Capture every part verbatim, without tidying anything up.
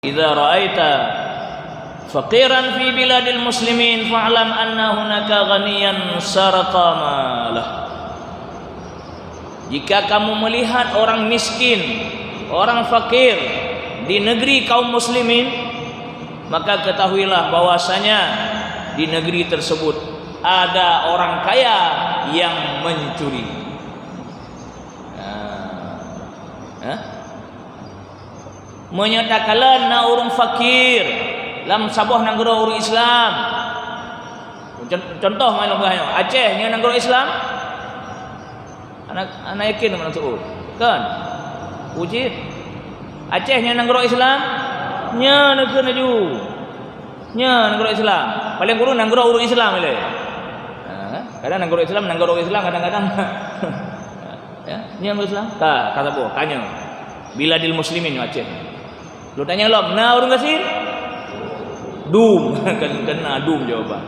"Idza ra'aita faqiran fi biladil muslimin fa'lam anna hunaka ghaniyan saraqa malah." Jika kamu melihat orang miskin, orang fakir di negeri kaum muslimin, maka ketahuilah bahwasanya di negeri tersebut ada orang kaya yang mencuri. Nah, eh? Meunyoe takalon na ureuëng fakir lam saboh nanggroe ureuëng Islam, con-, contoh ngon lôn peugah nyoe, Aceh nyoe nanggroe Islam? Hana, hana yakin meunan seuôt. Kan? Uji. Aceh nyoe nanggroe Islam? Nyoe neukheun laju. Nyoe nanggroe Islam. Paléng kureueng nanggroe ureuëng Islam ilée. Ha, kadang nanggroe Islam, nanggroe ureuëng Islam kadang-kadang. Ya, nyoe ureuëng Islam? Ka, ka saboh, ka nyoe. Biladil muslimin nyoe Aceh. Lôn tanyong lom, na ureuëng gasien? Dum, kan, kan na dum jawaban.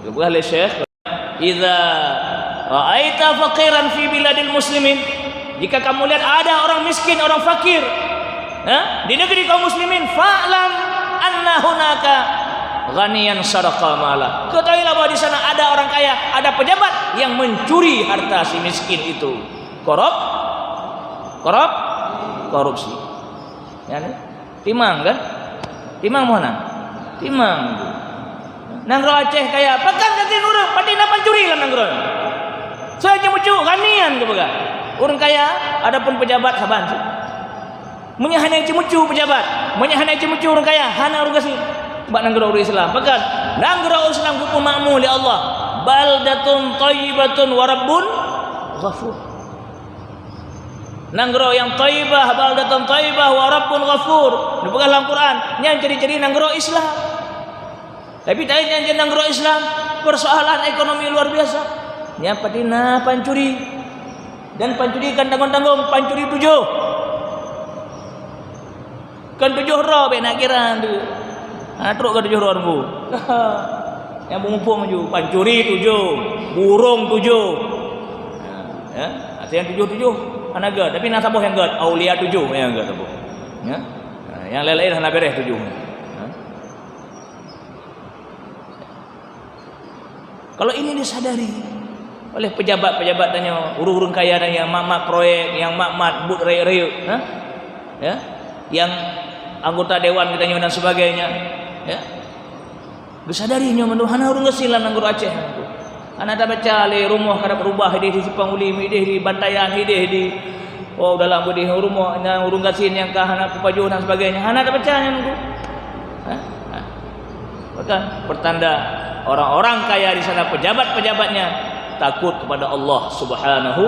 Geupeugah lé Syekh, "Idza ra'aita faqiran fi biladil muslimin," jika kamu lihat ada orang miskin, orang fakir, ha, di negeri kaum muslimin, "fa'lam anna hunaka ghaniyan saraqa malah." Ketahuilah bahwa di sana ada orang kaya, ada pejabat yang mencuri harta si miskin itu. Korup-, korup-, korupsi. Ya, ni? Timang kan? Timang meunan. Timang. Nanggroe Aceh kaya, pakon gasien ureuëng, pati na pancuri lam nanggroe. Soe ceumeucue, ghaniyan geupeugah. Ureuëng kaya, adapun pejabat saban cit. Meunyoe hana ceumeucue pejabat, meunyoe hana ceumeucue ureuëng kaya, hana ureuëng gasien. Bak nanggroe ureuëng Islam. Pakon? Nanggroe Islam geupeumakmu lé Allah. Baldatun thayyibatun wa rabbun ghafur. Nanggroe nyang thayyibah, baldatun thayyibah wa rabbun ghafur. Neupeugah lam Quran, nyan ciri-ciri nanggroe Islam. Tapi taeu nyan jadi nanggroe Islam, persoalan ekonomi luar biasa. Nyan pati na pancuri. Dan pancuri kan tanggong-tanggong, pancuri tujoh. Kan tujoh droe bék na kira tu. Ha, trok ka tujoh droe nunggu. Nyang beumuphom laju, pancuri tujoh, burong tujoh. Ha, ya, artinya tujoh-tujoh hana gét, tapi na saboh nyang gét, aulia tujoh nyang gét saboh. Ya. Ha, nyang lain-lain hana beres tujoh. Ha. Kalau ini disadari oleh pejabat-pejabat tanyoe, ureuëng-ureuëng kaya tanyoe, mat-mat proyek, nyang mat-mat buet rayeuk-rayeuk, ha? Ya, nyang anggota dewan geutanyoe dan sebagainya, ya. Geusadari nyoe mandum hana ureuëng gasien lam nanggroe Aceh. Hana tabaca lé rumoh ka rubah, idéh di Simpang Ulim, idéh di Bantayan, idéh di, oh, dalam beudéh rumoh, nyang ureuëng gasien nyang ka hana peupajoh dan sebagainya. Hana tabaca nyan tu. Ha? Ha. Maka pertanda orang-orang kaya di sana, pejabat-pejabatnya, takut kepada Allah Subhanahu